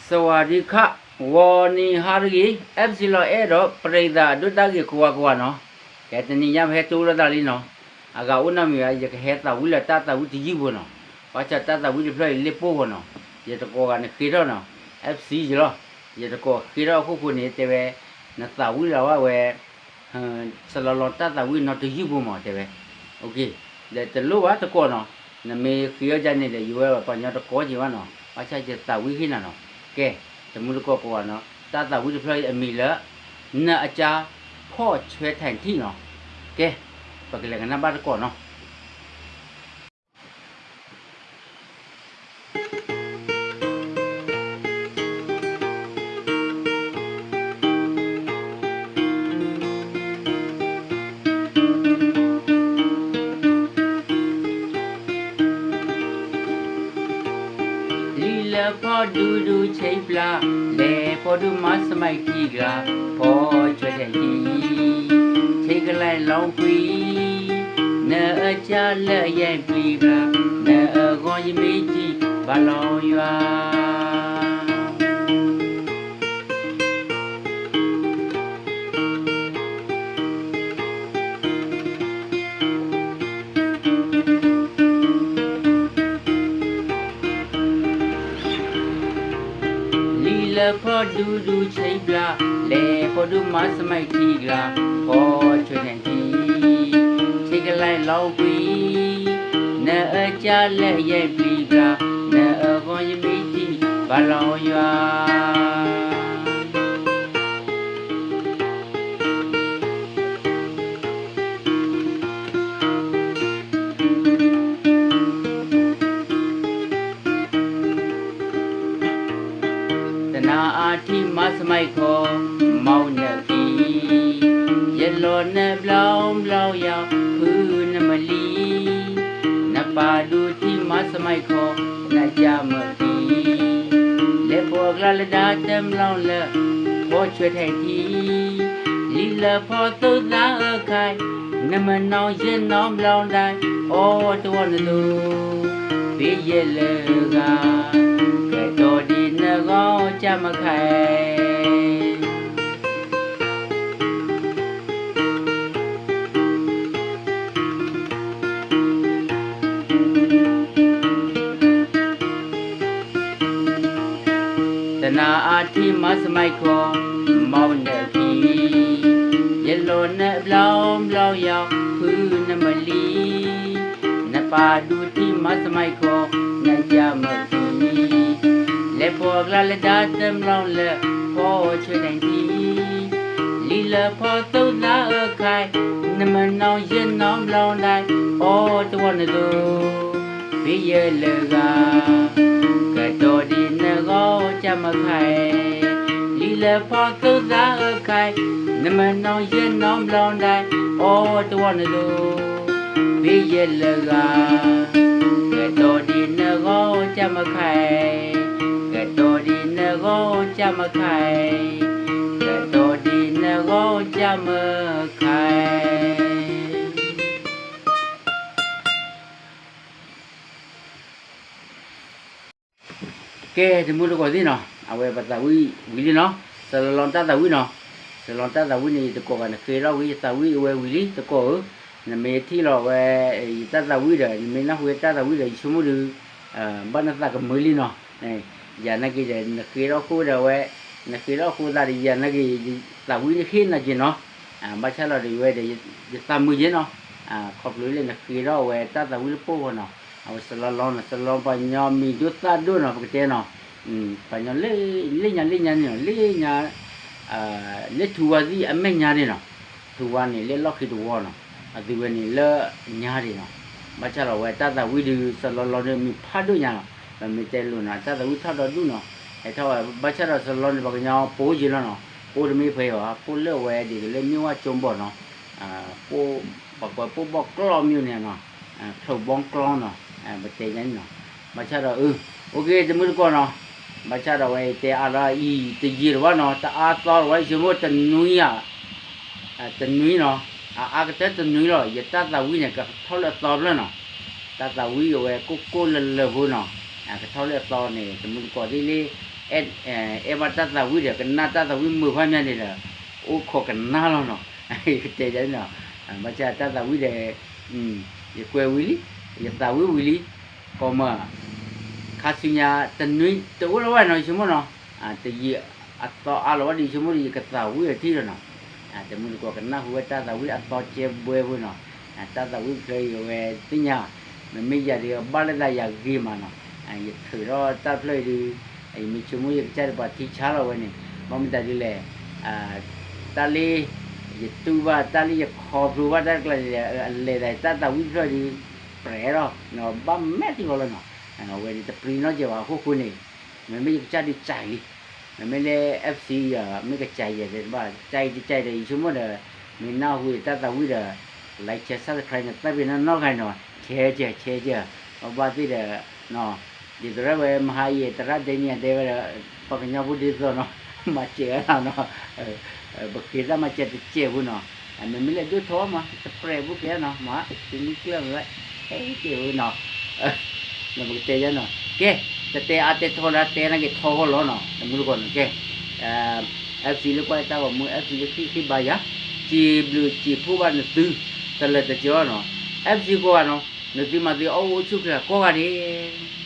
စဝၤဒံခး, ဂီၤနံၤဟါတဂ့ၤ, အဲၣ်ပစံလီၤအဲၣ်ဒီး ပရံသးအဒိၣ်တၢ်ဂ့ၢ်ကိးဂၤကိးဂၤနီၤ, ကဲတနံၤညါပဟဲတိၢ်လိာ်သးလံနီၤ, အဂၤအိၣ်နီတမံၤဘၣ် ယကဟဲသးဝံၣ်လၢတၢ်သးဝံၣ်တယုၢ်ဖိနီၤ, ဘၣ်ဆၣ်တၢ်သးဝံၣ်တဖျၢၣ်အံၤလၢပှိၢ်ဂီၤနီၤ, ယတကိးဂၤနဃ့ထီၣ်နီၤ, အဲၣ်ပစံယလီၤ, ယတကိးဃ့ထီၣ်အခိၣ်ဃိန့ၣ် တဲဝဲ, နသးဝံၣ်လီၤဝဲဝဲ စလီၤလီၤတၢ်သးဝံၣ်နီတယုၢ်ဖိမး တဲဝဲ, ဒီးတလိၣ်ဘၣ်တကိးနီၤ, နမ့ၢ်ဃ့အီၣ်ဒ်န့ၣ်ဒီး ယဝဲပှၤကညီတကိးက့ၤဘၣ်နီၤ, ဘၣ်ဆၣ်ယသးဝံၣ်ဟ့ၣ်နၤနီၤ, ကဲ, တမူတကိးကိးဂၤနီၤ, တၢ်သးဝံၣ်တဖျၢၣ်အံၤအမံၤလၢ နအကြၢးဖီၣ်ဆွဲထၢၣ်ထံနီၤ, ကဲ, ပကလဲၤကနၣ်ဘၣ်တကိးနီၤ. လံာ်လၢဖီဒူဒူဆံးဘျၣ်, လဲၤဖီဒူမၤစမံးထံကျါ, ဖီဆွဲထၢၣ်ထံ, ဆံးကလဲၣ်လီၤကွံ, နအကြၢးလၢယဲၢ်ပျံၤဘျၣ်, နအဂီၢ်ယမ့ၢ်ထံၣ်ဘၣ်လီၤယွၤ လံာ်လၢဖီဒူဒူဆံးဘျၣ်, လဲၤဖီဒူမၤစမံးထံကျါ, ဖီဆွဲထၢၣ်ထံ, ဆံးကလဲၣ်လီၤကွံ, နအကြၢးလၢယဲၢ်ပျံၤဘျၣ်, နအဂီၢ်ယမ့ၢ်ထံၣ်ဘၣ်လီၤယွၤ တနၤအါထံၣ်မၤစမံးခီ, မီၣ်နၢခံ, ယလီၤနဘျီဘျီယီၤ ဖုနမလံ, နပာ်ဒူထံၣ်မၤစမံးခီ, နကၢ်မၢခံ, လဲၤပိာ်အကျါလၢဒါတမျီလၢ ဖီဆွဲထၢၣ်ထံ, လံာ်လၢဖီသိသးအခဲ, နမၤနီၣ်ယဲၢ်နီၣ်ဘျီဒၣ်, အီတဝီနသိ, ဖဲယဲၢ်လၢဂၤ, ကဲထီၣ်ဒ်နဂီၢ်ကၢ်မၢခဲ တနၤအါထံၣ်မၤစမံးခီ, မီၣ်နၢခံ, ယလီၤနဘျီဘျီယီၤ ဖုနမလံ, နပာ်ဒူထံၣ်မၤစမံးခီ, နကၢ်မၢခံ, လဲၤပိာ်အကျါလၢဒါတမျီလၢ ဖီဆွဲထၢၣ်ထံ လံာ်လၢဖီသိသးအခဲ, နမၤနီၣ်ယဲၢ်နီၣ်ဘျီဒၣ်, အီတဝီနသိ, ဖဲယဲၢ်လၢဂၤ, ကဲထီၣ်ဒ်နဂီၢ်ကၢ်မၢခဲ, လံာ်လၢဖီသိသးအခဲ, နမၤနီၣ်ယဲၢ်နီၣ်ဘျီဒၣ်, အီတဝီနသိ, ဖဲယဲၢ်လၢဂၤ, ကဲထီၣ်ဒ်နဂီၢ်ကၢ်မၢခဲ, ကဲထီၣ်ဒ်နဂီၢ်ကၢ်မၢခဲ, ကဲထီၣ်ဒ်နဂီၢ်ကၢ်မၢခဲ ကဲ တမူတကိးသ့ၣ်နီၤ, အဝဲပသးဝံၣ်ဝံၤလံနီၤ, စလီၤလီၤတၢ်သးဝံၣ်နီၤ, စလီၤတၢ်သးဝံၣ်န့ၣ် ယတကိးဘၣ်နဃ့ထီၣ်ဝံၤ ယသးဝံၣ်အဝဲဝံၤလံ တကိးဧၢ, နမ့ၢ်ထံၣ်လီၤဝဲ ယတၢ်သးဝံၣ်ဒီး နမ့ၢ်နၢ်ဟူတၢ်သးဝံၣ်ဒီး ယဆိကမိၣ်ဒီး ဘၣ်နသးကမုာ်လံနီၤ, ယၤနာ်က့ဒီး နဃ့ထီၣ်ဃိဒီးဝဲ, နဃ့ထီၣ်ဃိသးဒီး ယၤနာ်က့ ယသးဝံၣ်ဟ့ၣ်နၤက့နီၤ, ဘၣ်ဆၣ်လီၤဒီးဝဲဒီး ယသးမုာ်ယဲနီၤ, ခီဖျိလၢနဃ့ထီၣ်ဝဲတၢ်သးဝံၣ်လၢပှိၢ်ဃီနီၤ, အဝဲစလီၤလီၤနီၤ, စလီၤပှၤကညီမံၤဒိၣ်သၣ်ဒိၣ်နီၤ, ပကတဲနီၤ, ပှၤကညီလၢညါလၢညါန့ၣ်နီၤ, လၢညါ လၢထူဝါသံၣ်အမဲာ်ညါန့ၣ်နီၤ, ထူဝါန့ၣ်လၢလီၢ်ခံတဝီနီၤ, အသုဝဲန့ၣ်လၢညါန့ၣ်နီၤ, ဘၣ်ဆၣ်လီၤဝဲတၢ်သးဝံၣ်ဒုး စလီၤလီၤဒီးမံၤဖးဒိၣ်ညါနီၤ, ပမ့ၢ်တဲလိာ်နီၤ တၢ်သးဝံၣ်ထီၣ်ဒီဒူၣ်နီၤ, ဟဲထီၣ်ဝဲ ဘၣ်ဆၣ်ဒီးစလီၤန့ၣ် ပှၤကညီပိာ်ယဲလီၤနီၤ, ပိာ်တမ့ၢ်ဖဲအီၤ ပိာ်လၢဝဲဒ်သိးလၢမ့ၢ်ဝဲကၠိဘီၣ်နီၤ, ပိာ် ပှၤကွဲးပိာ်ဘီၣ်ကျီၢ်မ့ၢ်န့ၣ်နီၤ, ဖျိးဘီကျီၢ်နီၤ, ပတဲညါန့ၣ်နီၤ, ဘၣ်ဆၣ်ဒီး အိၣ်က့ၤ တမူတကိးနီၤ, ဘၣ်ဆၣ်ဒီးဝဲတဲအါလီၤအံၤ တယံာ်တဘၣ်နီၤ, တအါသီတဝဲ ယဆိကမိၣ်တနွံဧါ, တနွံနီၤ, အအါကတၢၢ်တနွံလီၤ, ယတၢ်သးဝံၣ်န့ၣ် ကထီၣ်လၢအသီဖျၢၣ်နီၤ, တၢ်သးဝံၣ်အဝဲကိၢ်ကိၢ်လၢလၢဖိနီၤ, ကထီၣ်လၢအသီန့ၣ် တမူတကိးသ့ၣ်လၢ အဲၣ်ဘၣ်တၢ်သးဝံၣ်ဒီး ကနၣ်တၢ်သးဝံၣ်မုာ်ဖးမးန့ၣ်ဒီး အိၣ်ခိးကနၣ်လီၤနီၤ, ယကတဲယၤနီၤ, ဘၣ်ဆၣ်တၢ်သးဝံၣ်ဒီး ယကွဲးဝံၤလံ, ယသးဝံၣ်ဝံၤလံ, ကီမၢ် ခါဆူညါ တနွံတအိၣ်လၢၤဘၣ်နီၤ ယဆိကမိၣ်နီၤ, တယံာ်အသီအါလီၤဘၣ်ဒီး ယဆိကမိၣ်ဒီး ယကသးဝံၣ်အထံၣ်လီၤနီၤ, တမုၢ်တကိးကနၣ်ဟူဝဲတၢ်သးဝံၣ်အသီကဲဘှဲဖိနီၤ, တၢ်သးဝံၣ်ဖျၢၣ်အံၤအဝဲသ့ၣ်ညါ, မ့မ့ၢ်ယၤဒီး ဘၣ်လၢသးယၤဂ့ၤမးနီၤ, ယထုးထီၣ်တၢ်ဖျၢၣ်အံၤဒီး ယမ့ၢ်ဆိကမိၣ်ယကစၢ်ဒၣ်ပှၤထံဆါလီၤဝဲန့ၣ်, ဘၣ်မတၤဒ်လဲၣ်, တၢ်လၢ ယတူၢ်ဘၣ်တၢ်လၢယခီဖျိဘၣ်တၢ်တကျါန့ၣ်ဒီး အလဲၤသးတၢ်သးဝံၣ်ဖျၢၣ်ဒီး ပြဲးလီၤ, ဘၣ်မဲာ်ထံဂီၤလီၤနီၤ, အဝဲန့ၣ်တပျံၤနီတစဲးဘၣ်အဃိဃိန့ၣ်, မ့မ့ၢ်ယကစၢ်ဒုးကၠဲးလံ, မ့မ့ၢ်လၢ FC မ့ၢ်ကစၢ်ယဲၢ်တဲတဘၣ် ကစၢ်အံၤတကစၢ်အံၤဒီး ယဆိကမိၣ်ဒီး မ့ၢ်နၢ်ဟူယတၢ်သးဝံၣ်ဒီး like share subscribe န့ၣ် သးပ့ၤနီၣ်နီၢ်ဂၤနီၤ share ကဲ share ကဲ, ဘၣ်ဘၣ်သ့ၣ်ဒီး ဒ်သိးရၣ်ဝဲ မဟါယဲၢ် သရၣ်ဒဲနံၣ်အဒဲဝဲဒီး ပှၤကညီဖိဒ်သိးနီၤ မၤစဲးဝဲနီၤ, ပဃ့တၢ်မၤစဲးတစဲးဖိနီၤ, မ့မ့ၢ်လၢဒိၣ်ထီၣ်မး တပြဲးဖိကဲနီၤ မၤ သုမ့ၢ်ကျၢၢ်မ့ၢ်ဝဲ ဟဲကဲဝဲနီၤ, ပကတဲယၤနီၤ ကဲ, တတဲအါတဲထီဒါတဲနာ်က့ၤထီဂီၢ်လီၤနီၤ တမုၢ်တကိးနီၤ ကဲ, FC လၢကွၢ်တၢ်ဂီၤမူ FC လၢဃ့ၢ်ဃ့ၢ်ဘါယၤ, စံးဘျုးစံးဖှိၣ်ဘၣ်နသု တလၢာ်တကီနီၤ, FC ကိးဂၤနီၤ နသုမၤသုအီၣ်အိၣ်ဆူၣ်ချ့ကိးဂၤဒဲး